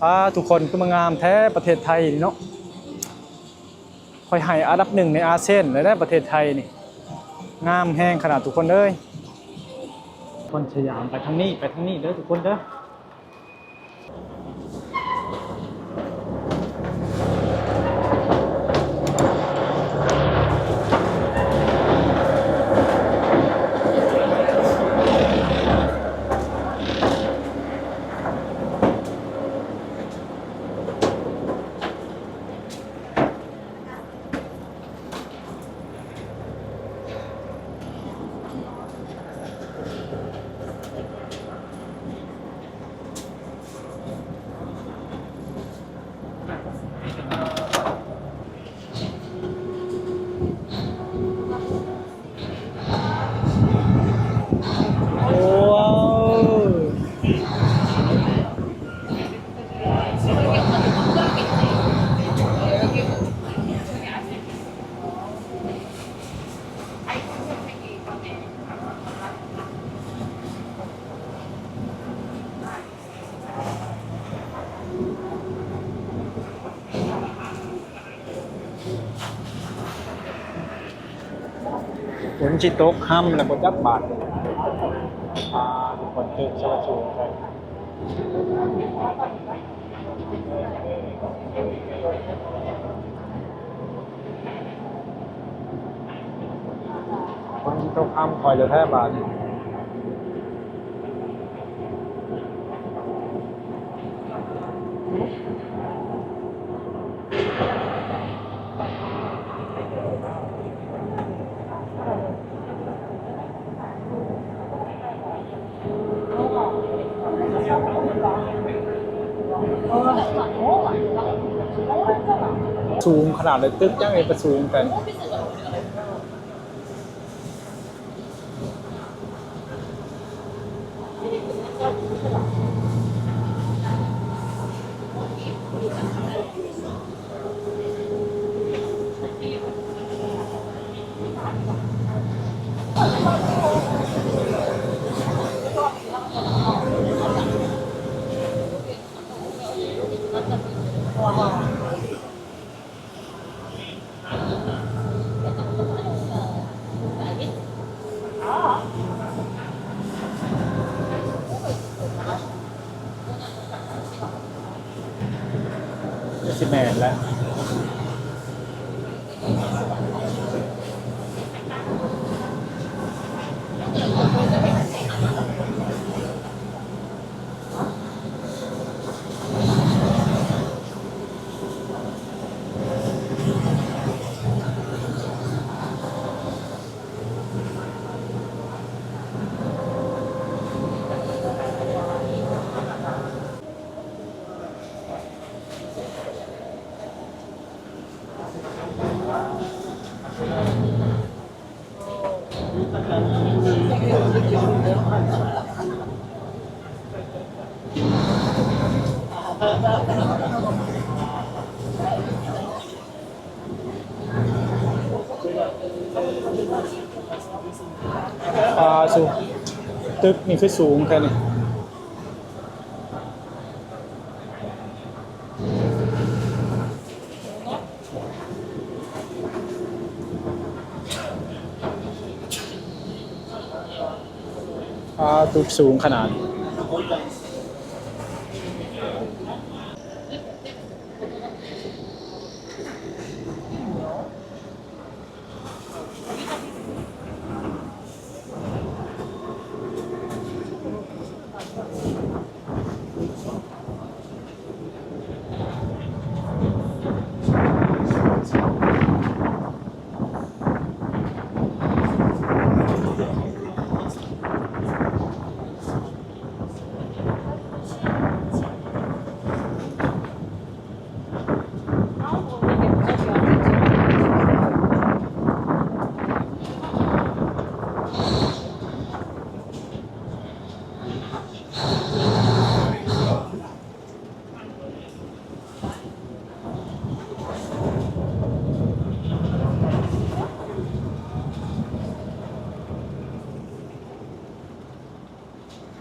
ປາ ທຸກຄົນ ຄືມາງາມແທ້ປະເທດໄທນີ້ເນາະ. ຂ້ອຍໃຫ້ອັນດັບໜຶ່ງໃນອາຊຽນເລີຍເດ້ ປະເທດໄທນີ້ ງາມແຮງຂະໜາດທຸກຄົນເອີຍ. ຄົນສະຫຍາມໄປທາງນີ້ ໄປທາງນີ້ເດີທຸກຄົນເດີ. ຝົນຊິຕົກ ຮຳແລ້ວບໍ່ຈັກບາດ. ອ່າ ທຸກຄົນ ຕຶກສະຫວັດສູງໃສ່ ຝົນຊິຕົກ ຮຳຂ້ອຍແລ້ວແທ້ບາດນີ້. ສູງຂະໜາດໃດ ຕຶກຫຍັງໄດ້ໄປສູງແທ້. ຊິແມ່ນແລ້ວ. ອ່າ ສູງ ຕຶກນີ້ຄືສູງແທ້ນີ້. ອ່າ ຕຶກສູງຂະໜາດ.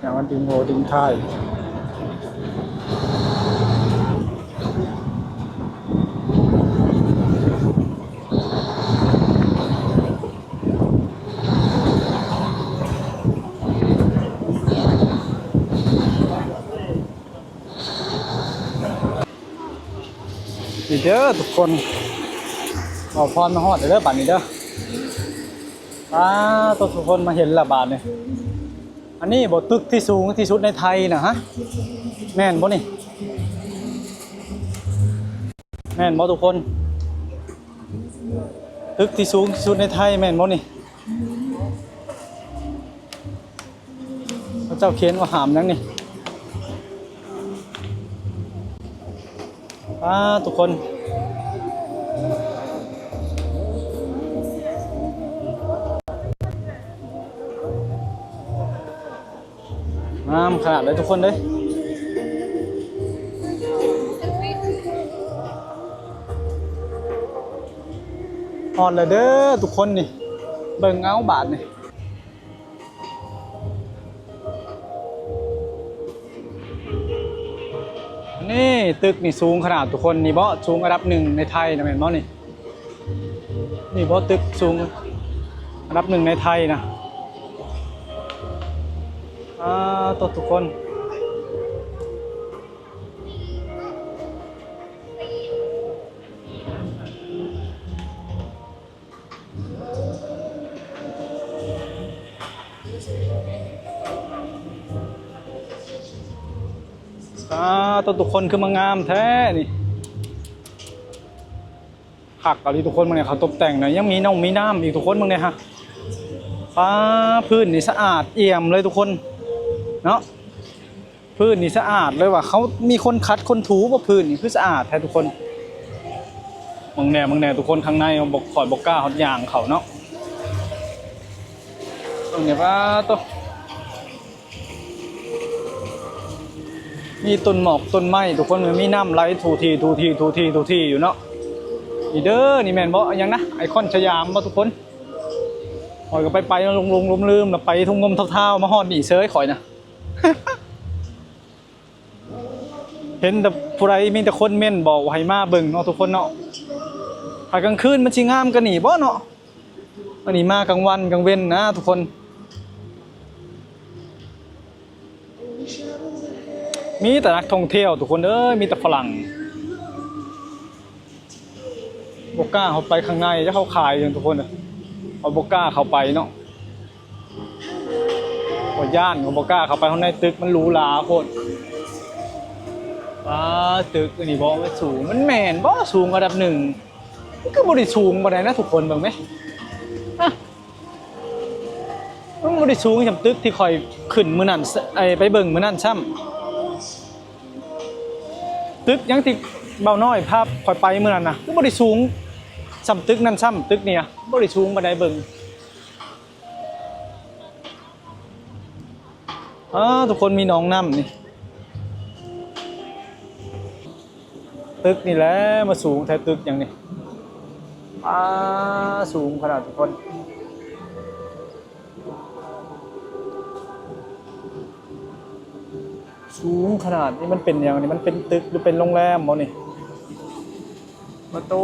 ຢ່າງມັນດຶງຫົວດຶງທ້າຍ. ນີ້ເດີທຸກຄົນ ບ່າວພອນມາຮອດແລ້ວເດີບາດນີ້ເດີ. ປາໂຕ ທຸກຄົນມາເຫັນລະບາດນີ້. ອັນນີ້ບໍ່ຕຶກທີ່ສູງທີ່ສຸດໃນໄທນະ? ຮະ ແມ່ນບໍ່ນີ້? ແມ່ນບໍ່ທຸກຄົນ? ຕຶກທີ່ສູງທີ່ສຸດໃນໄທແມ່ນບໍ່ນີ້? ເຂົາເຈົ້າຂຽນວ່າຫາມຫຍັງນີ້? ປາທຸກຄົນ ງາມຂະໜາດເລີຍທຸກຄົນເອີຍ. ຮອດແລ້ວເດີທຸກຄົນນີ້ ເບິ່ງເອົາບາດນີ້. ນີ້ຕຶກນີ້ສູງຂະໜາດທຸກຄົນ ນີ້ເບາະ ສູງອັນດັບໜຶ່ງໃນໄທນະ ແມ່ນບໍ່ນີ້? ນີ້ເບາະ ຕຶກສູງອັນດັບໜຶ່ງໃນໄທນະ. ອາ ໂຕ ທຸກຄົນ ອາ ໂຕ ທຸກຄົນ ຄືມາງາມແທ້ນີ້. ຄັກອີ່ຫຼີທຸກຄົນ ເບິ່ງແດ່ ເຂົາຕົບແຕ່ງນະ ຍັງມີໜອງມີນ້ຳອີກທຸກຄົນ ເບິ່ງແດ່ຮະ. ປາ ພື້ນນີ້ສະອາດອ່ຽມເລີຍທຸກຄົນເນາະ. ພື້ນນີ້ສະອາດເລີຍວ່າ ເຂົາມີຄົນຂັດຄົນຖູບໍ່? ພື້ນນີ້ຄືສະອາດແທ້ທຸກຄົນ. ເບິ່ງແດ່ ເບິ່ງແດ່ທຸກຄົນ ຂ້າງໃນບໍ່ ຂ້ອຍບໍ່ກ້າຮອດຍ່າງເຂົ້າເນາະ. ເບິ່ງແດ່ ປາໂຕ ມີຕົ້ນໝອກຕົ້ນໄມ້ທຸກຄົນ ມີນ້ຳໄຫຼຖູຖີ່ ຖູຖີ່ ຖູຖີ່ ຖູຖີ່ຢູ່ເນາະ. ນີ້ເດີ ນີ້ແມ່ນບໍ່ ຫຍັງນະ ໄອຄອນສະຫຍາມບໍ່ທຸກຄົນ? ຂ້ອຍກໍໄປໆ ຫຼົງໆ ລືມໆ ລະໄປທົ່ງງົມທ້າວໆ ມາຮອດນີ້ເສີຍຂ້ອຍນະ. ເຫັນແຕ່ຜູ້ໃດມີແຕ່ຄົນເມັ້ນບອກວ່າໃຫ້ມາເບິ່ງເນາະທຸກຄົນເນາະ. ຖ້າກາງຄືນມັນຊິງາມກວ່ານີ້ບໍ່ເນາະ? ອັນນີ້ມາກາງວັນກາງເວັນນະທຸກຄົນ. ມີແຕ່ນັກທ່ອງທ່ຽວທຸກຄົນເອີຍ ມີແຕ່ຝຣັ່ງ. ບໍ່ກ້າເຂົ້າໄປຂ້າງໃນ ຈັກເຂົາຂາຍຫຍັງທຸກຄົນ. ເຮົາບໍ່ກ້າເຂົ້າໄປເນາະ ຂ້ອຍຢ້ານ ຂ້ອຍບໍ່ກ້າເຂົ້າໄປຂ້າງໃນຕຶກ ມັນຫຼູຫຼາໂພດ. ປາ ຕຶກອັນນີ້ບໍ່ ມັນສູງ ມັນແມ່ນບໍ່ ສູງອັນດັບໜຶ່ງ? ມັນຄືບໍ່ໄດ້ສູງປານໃດນະທຸກຄົນ ເບິ່ງແມະ. ມັນບໍ່ໄດ້ສູງສ່ຳຕຶກທີ່ຂ້ອຍຂຶ້ນມື້ນັ້ນ ໄອ້ ໄປເບິ່ງມື້ນັ້ນຊ້ຳ. ຕຶກຫຍັງທີ່ບ່າວນ້ອຍພາຂ້ອຍໄປມື້ນັ້ນນະ ຄືບໍ່ໄດ້ສູງສ່ຳຕຶກນັ້ນຊ້ຳ. ຕຶກນີ້ນະ ບໍ່ໄດ້ສູງປານໃດ ເບິ່ງ. ອາ ທຸກຄົນ ມີໜອງນ້ຳນີ້. ຕຶກນີ້ແຫຼະມາສູງແທ້ ຕຶກຫຍັງນີ້ ປາ ສູງຂະໜາດທຸກຄົນ. ສູງຂະໜາດນີ້ ມັນເປັນຫຍັງນີ້? ມັນເປັນຕຶກ ຫຼື ເປັນໂຮງແຮມບໍ່ນີ້? ມາໂຕ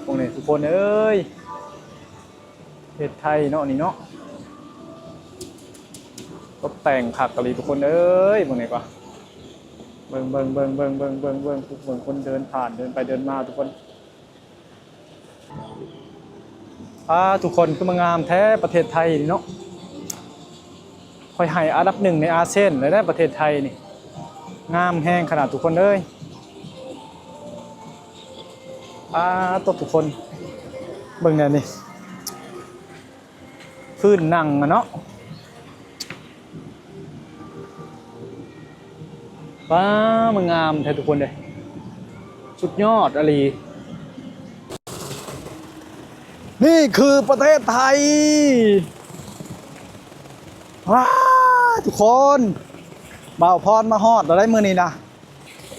ພວກນີ້ທຸກຄົນເອີຍ. ປະເທດໄທເນາະ ນີ້ເນາະ ຕົບແຕ່ງຄັກອີ່ຫຼີທຸກຄົນເອີຍ. ເບິ່ງນີ້ກວ່າ ເບິ່ງ ເບິ່ງ ເບິ່ງ ເບິ່ງ ເບິ່ງ ເບິ່ງ ເບິ່ງ ທຸກ ເບິ່ງຄົນເດີນຜ່ານ ເດີນໄປເດີນມາທຸກຄົນ. ອາ ທຸກຄົນ ຄືມາງາມແທ້ປະເທດໄທນີ້ເນາະ. ຂ້ອຍໃຫ້ອັນດັບໜຶ່ງໃນອາຊຽນເລີຍເດ້ ປະເທດໄທນີ້ ງາມແຮງຂະໜາດທຸກຄົນເອີຍ. ປາໂຕ ທຸກຄົນ ເບິ່ງແດ່ນີ້ ພື້ນນັ່ງອະເນາະ. ປາ ມັນງາມແທ້ທຸກຄົນເອີຍ ສຸດຍອດອີ່ຫຼີ. ນີ້ຄືປະເທດໄທ. ວ້າ ທຸກຄົນ ບ່າວພອນມາຮອດແລ້ວໄດ໋ມື້ນີ້ນະ.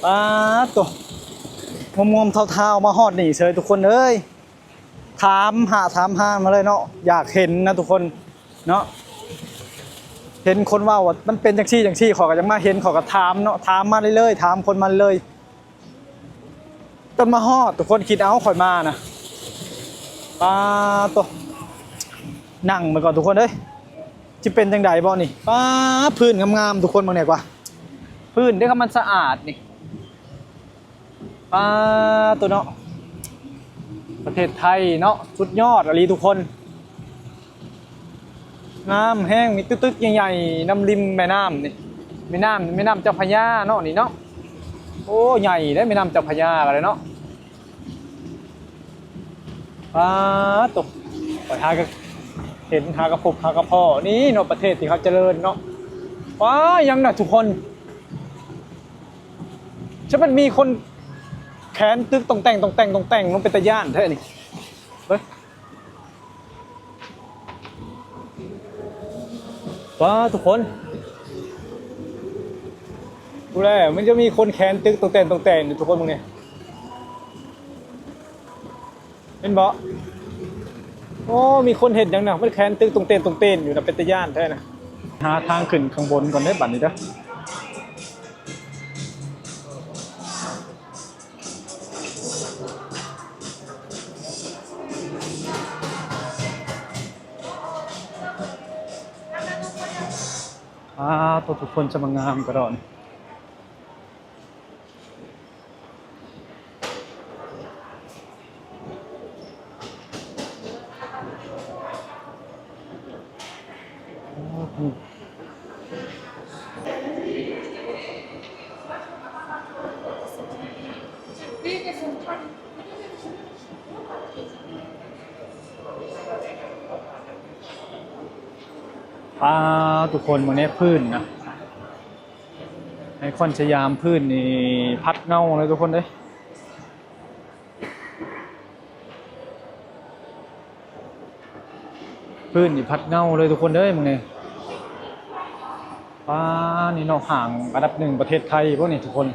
ປາໂຕ ງວມໆທ້າວໆ ມາຮອດນີ້ເສີຍທຸກຄົນເອີຍ. ຖາມຫາ ຖາມຫາມາເລີຍເນາະ ຢາກເຫັນນະທຸກຄົນເນາະ. ເຫັນຄົນເວົ້າວ່າມັນເປັນຈັ່ງຊີ້ຈັ່ງຊີ້ ຂ້ອຍກໍຢາກມາເຫັນ ຂ້ອຍກໍຖາມເນາະ ຖາມມາເລື້ອຍໆ ຖາມຄົນມາເລື້ອຍ ຈົນມາຮອດ ທຸກຄົນຄິດເອົາຂ້ອຍມານະ. ປາໂຕ ນັ່ງເບິ່ງກ່ອນທຸກຄົນເອີຍ ຊິເປັນຈັ່ງໃດເບາະນີ້. ປາ ພື້ນງາມໆ ທຸກຄົນເບິ່ງແດ່ກວ່າ ພື້ນເດ້ ຄັນມັນສະອາດນີ້ ປາໂຕເນາະ ປະເທດໄທເນາະ ສຸດຍອດອີ່ຫຼີທຸກຄົນ. ງາມແຮງ ມີຕຶກໆໃຫຍ່ໆນຳລິມແມ່ນ້ຳນີ້ ແມ່ນ້ຳ ແມ່ນ້ຳເຈົ້າພະຍາເນາະນີ້ເນາະ. ໂອ້ ໃຫຍ່ເດ້ແມ່ນ້ຳເຈົ້າພະຍາກໍໄດ້ເນາະ. ປາໂຕ ຂ້ອຍຫາກໍເຫັນ ຫາກໍພົບ ຫາກໍພໍ້ ນີ້ເນາະ ປະເທດທີ່ເຂົາຈະເລີນເນາະ. ວ້າ ຫຍັງນະທຸກຄົນ ຈະແມ່ນມີຄົນແຂນຕຶກຕ່ອງແຕ່ງ ຕ່ອງແຕ່ງ ຕ່ອງແຕ່ງ ມັນເປັນຕາຢ້ານແທ້ນີ້ ເບິ່ງ. ວ້າ ທຸກຄົນ ພຸ້ນແຫຼະ ມັນຈະມີຄົນແຂນຕຶກຕ່ອງແຕ່ງ ຕ່ອງແຕ່ງຢູ່ ທຸກຄົນເບິ່ງນີ້ ເຫັນບໍ່? ໂອ້ ມີຄົນເຮັດຫຍັງນະ ມັນແຂນຕຶກຕ່ອງແຕ່ງ ຕ່ອງແຕ່ງຢູ່ນະ ເປັນຕາຢ້ານແທ້ນະ. ຫາທາງຂຶ້ນຂ້າງບົນກ່ອນເດີ້ ບັດນີ້ເດີ້. ອ້າ ໂຕ ທຸກຄົນ ຈະມາງາມກະດອນ. ອ້າ ທຸກຄົນ ເບິ່ງແດ່ ພື້ນນະ ໄອຄອນສະຫຍາມ ພື້ນນີ້ພັດເງົາເລີຍທຸກຄົນເອີຍ. ພື້ນນີ້ພັດເງົາເລີຍທຸກຄົນເອີຍ ມື້ນີ້. ປ້າ ນີ້ເນາະ ຫ້າງອັນດັບໜຶ່ງປະເທດໄທບໍ່ນີ້ທຸກຄົນ.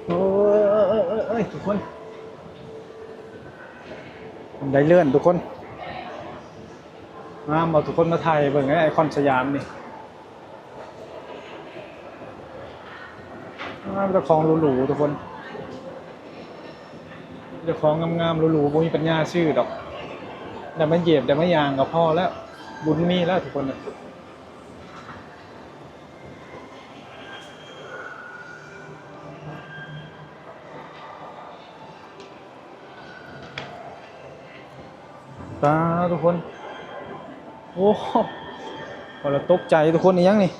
ໂອ້ຍ ທຸກຄົນ ໄດ້ເລື່ອນທຸກຄົນ. ງາມບໍ່ທຸກຄົນ ມາຖ່າຍເບິ່ງໄອຄອນສະຫຍາມນີ້. ອາ ມີແຕ່ຂອງຫຼູໆທຸກຄົນ ມີແຕ່ຂອງງາມໆຫຼູໆ ບໍ່ມີປັນຍາຊື້ດອກ. ໄດ້ມາຢຽບ ໄດ້ມາຍ່າງກໍພໍແລ້ວ ບຸນມີແລ້ວທຸກຄົນ. ຕາ ທຸກຄົນ ໂອ້ ຂ້ອຍລະຕົກໃຈທຸກຄົນ ອີຫຍັງນີ້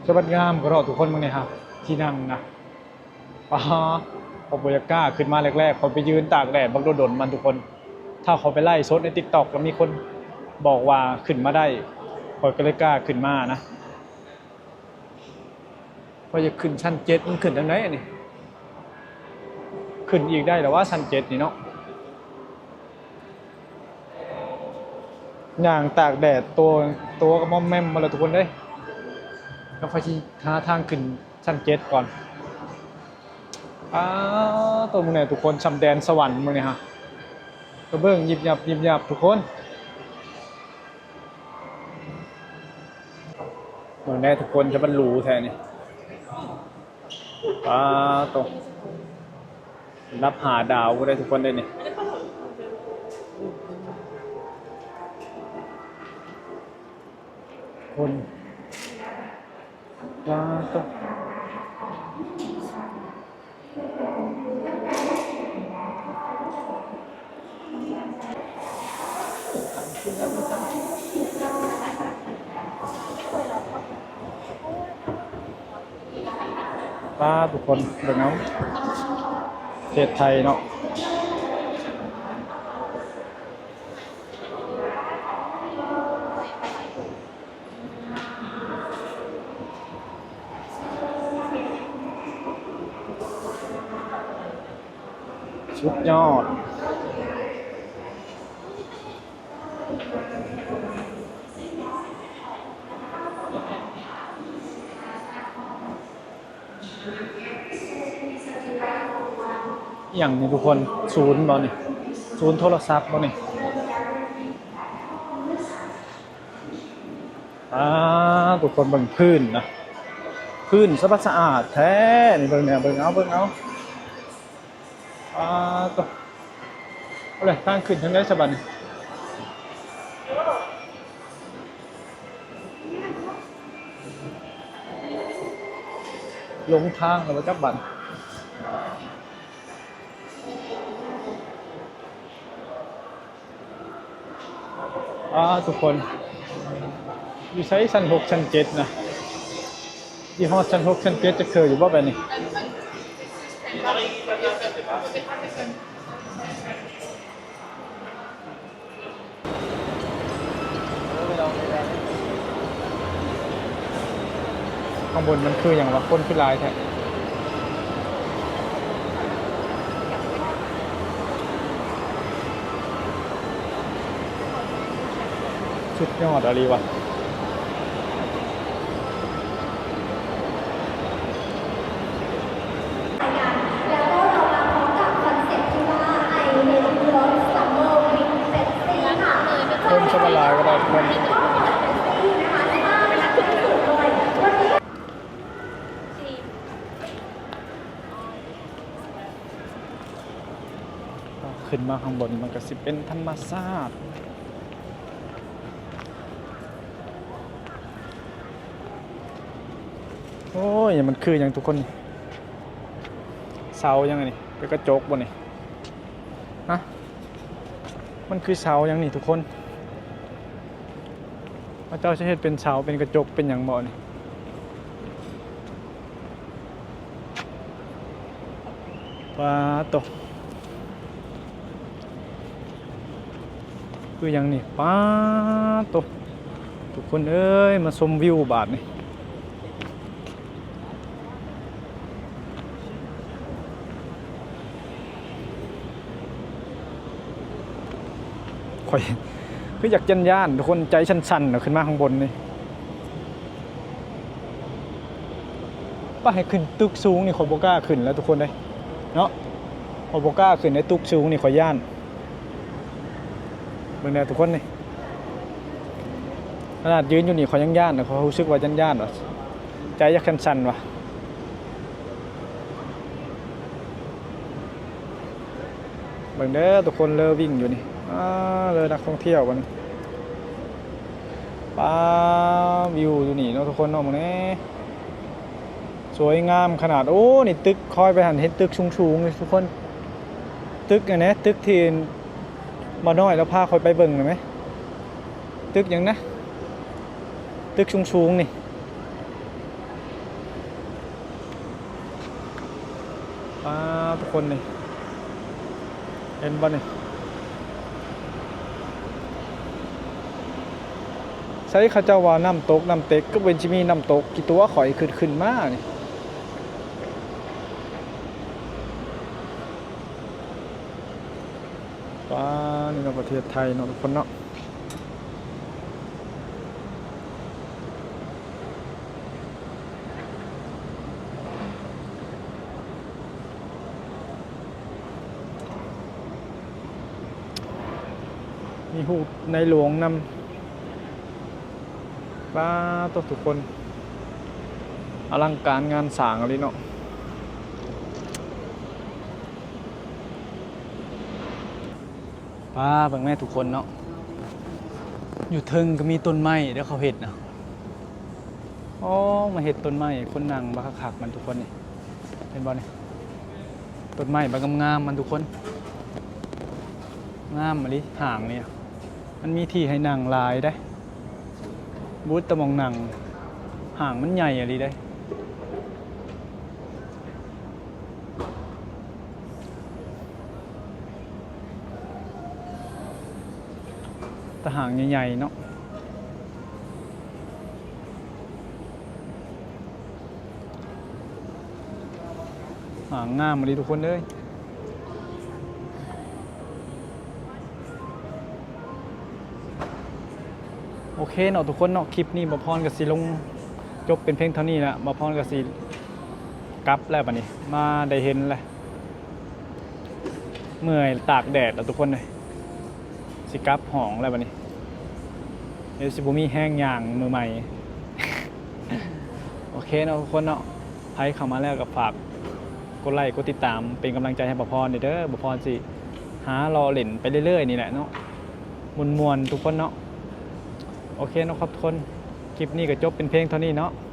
ສະບັດງາມກະເນາະທຸກຄົນ. ເບິ່ງແດ່ຫາ ທີ່ນັ່ງນະ ປາ ຂ້ອຍບໍ່ຢາກກ້າຂຶ້ນມາແລກໆ ຂ້ອຍໄປຢືນຕາກແດດບັກດົນໆມັນທຸກຄົນ. ຖ້າຂ້ອຍໄປໄລສົດໃນຕິກຕັອກ ລະມີຄົນບອກວ່າຂຶ້ນມາໄດ້ ຂ້ອຍກໍເລີຍກ້າຂຶ້ນມານະ. ຂ້ອຍຢາກຂຶ້ນຊັ້ນເຈັດ ມັນຂຶ້ນທາງໃດອັນນີ້? ຂຶ້ນອີກໄດ້ລະວ່າຊັ້ນເຈັດນີ້ເນາະ. ຍ່າງຕາກແດດ ໂຕ ໂຕກະມອມແມມໝົດລະທຸກຄົນເອີຍ. ແລ້ວຂ້ອຍຊິຫາທາງຂຶ້ນຊັ້ນເຈັດກ່ອນ. ອ້າ ໂຕ ເບິ່ງແດ່ທຸກຄົນ ຊ່ຳແດນສະຫວັນມື້ນີ້ຫາ ກະເບິ່ງຍິບຍັບຍິບຍັບທຸກຄົນ. ເບິ່ງແດ່ທຸກຄົນ ຈະມັນຫຼູແທ້ນີ້ ປາໂຕ ລະດັບຫ້າດາວພຸ້ນເດ້ທຸກຄົນເດ້ນີ້. ຄົນ ປາໂຕ ປາ ທຸກຄົນ ເບິ່ງເອົາ ປະເທດໄທເນາະ. ສຸດຍອດ. ອີ່ຫຍັງນີ້ທຸກຄົນ? ສູນບໍ່ນີ້? ສູນໂທລະສັບບໍ່ນີ້? ອ່າ ທຸກຄົນເບິ່ງພື້ນນະ ພື້ນສະອາດສະອາດແທ້ນີ້ ເບິ່ງແດ່ ເບິ່ງເອົາ ເບິ່ງເອົາ ອ່າ ໂຕ ເອົາເລີຍ ທາງຂຶ້ນທາງໃດສະບັດນີ້ ຫຼົງທາງແລ້ວບໍ່ຈັກບັດ. ອ່າ ທຸກຄົນ ຢູ່ໃສຊັ້ນຫົກຊັ້ນເຈັດນະ ຊິຮອດຊັ້ນຫົກຊັ້ນເຈັດຈັກເທື່ອຢູ່ບໍ່ແບບນີ້? ຂ້າງບົນມັນຄືຫຍັງວະ? ຄົນຄືຫຼາຍແທ້. ສຸດຍອດອີ່ຫຼີວະ. ແລ້ວກໍເຮົາມາພ້ອມກັບຄອນເຊັບທີ່ວ່າ I love love summer with Pepsi ค่ะ ຄົນຊະບາຫຼາຍກໍໄດ້ທຸກຄົນ. ຂຶ້ນມາຂ້າງບົນມັນກໍຊິເປັນທຳມະຊາດ. ໂອ້ຍ ມັນຄືຫຍັງທຸກຄົນ? ເສົາຫຍັງອັນນີ້? ເປັນກະຈົກບໍ່ນີ້? ຮະ? ມັນຄືເສົາຫຍັງນີ້ທຸກຄົນ? ເຂົາເຈົ້າຊິເຮັດເປັນເສົາເປັນກະຈົກເປັນຫຍັງບໍ່ນີ້? ປາໂຕ ຄືຫຍັງນີ້? ປາໂຕ ທຸກຄົນເອີຍ ມາຊົມວິວບາດນີ້. ຂ້ອຍຄືຢາກຢ້ານໆ ທຸກຄົນ ໃຈສັ່ນໆ ເນາະ ຂຶ້ນມາຂ້າງບົນນີ້. ປະ ໃຫ້ຂຶ້ນຕຶກສູງນີ້ ຂ້ອຍບໍ່ກ້າຂຶ້ນແລ້ວທຸກຄົນເດ້ ເນາະ ຂ້ອຍບໍ່ກ້າຂຶ້ນເດ້ ຕຶກສູງນີ້ຂ້ອຍຢ້ານ. ເບິ່ງແດ່ທຸກຄົນນີ້ ຂະໜາດຢືນຢູ່ນີ້ຂ້ອຍຍັງຢ້ານເລີຍ ຂ້ອຍຮູ້ສຶກວ່າຢ້ານໆ ວ່າ ໃຈຢາກສັ່ນໆ ວ່າ. ເບິ່ງເດີທຸກຄົນ ເລີວິ່ງຢູ່ນີ້ ອາ ເລີນັກທ່ອງທ່ຽວບັດນີ້. ປາ ວິວຢູ່ນີ້ເນາະທຸກຄົນເນາະ ເບິ່ງແດ່ ສວຍງາມຂະໜາດ. ໂອ້ ນີ້ຕຶກ ຂ້ອຍໄປຫັ້ນເຫັນຕຶກສູງໆ ນີ້ທຸກຄົນ ຕຶກອັນນີ້ ຕຶກທີ່ ບ່າວນ້ອຍລາວພາຂ້ອຍໄປເບິ່ງນັ້ນແມ ຕຶກຫຍັງນະ ຕຶກສູງໆ ນີ້. ປາ ທຸກຄົນນີ້ ເຫັນບໍ່ນີ້? ໃສເຂົາເຈົ້າວ່ານ້ຳຕົກນ້ຳເຕັກ ຄືເຫັນຊິມີນ້ຳຕົກ ກີ່ຕົວະ ຂ້ອຍຂຶ້ນ ຂຶ້ນມານີ້. ປາ ນີ້ເນາະ ປະເທດໄທເນາະ ທຸກຄົນເນາະ. ມີຮູບໃນຫຼວງນຳ. ປາໂຕ ທຸກຄົນ ອະລັງການງານສ້າງອີ່ຫຼີເນາະ. ປາ ເບິ່ງແມ້ທຸກຄົນເນາະ ຢູ່ເທິງກໍມີຕົ້ນໄມ້ເດ້ ເຂົາເຮັດນະ. ໂອ້ ມາເຮັດຕົ້ນໄມ້ຄົນນັ່ງບັກຄັກໆ ມັນທຸກຄົນນີ້ ເຫັນບໍ່ນີ້? ຕົ້ນໄມ້ບັກງາມໆ ມັນທຸກຄົນ ງາມອີ່ຫຼີ. ຫ້າງນີ້ມັນມີທີ່ໃຫ້ນັ່ງຫຼາຍເດ້ ບຸດແຕ່ໝ່ອງນັ່ງ ຫ້າງມັນໃຫຍ່ອີ່ຫຼີເດ້. ຕາຫ້າງໃຫຍ່ໆ ເນາະ ຫ້າງງາມອີ່ຫຼີທຸກຄົນເອີຍ. ໂອເຄເນາະທຸກຄົນເນາະ ຄລິບນີ້ບ່າວພອນກໍຊິລົງຈົບເປັນພຽງເທົ່ານີ້ລະ ບ່າວພອນກໍຊິກັບແລ້ວບາດນີ້ ມາໄດ້ເຫັນແລ້ວ ເມື່ອຍຕາກແດດແລ້ວທຸກຄົນເອີຍ ຊິກັບຫ້ອງແລ້ວບາດນີ້. ດຽວຊິບໍ່ມີແຮງຍ່າງມື້ໃໝ່. ໂອເຄເນາະທຸກຄົນເນາະ, ໃຜເຂົ້າມາແລ້ວກໍຝາກກົດໄລກົດຕິດຕາມເປັນກຳລັງໃຈໃຫ້ບ່າວພອນແດ່ເດີ. ບ່າວພອນຊິຫາເລາະຫຼິ້ນໄປເລື້ອຍໆນີ້ແຫຼະເນາະ, ມ່ວນໆທຸກຄົນເນາະ. ໂອເຄເນາະ ຂອບຄົນ, ຄລິບນີ້ກໍຈົບເປັນພຽງເທົ່ານີ້ເນາະ.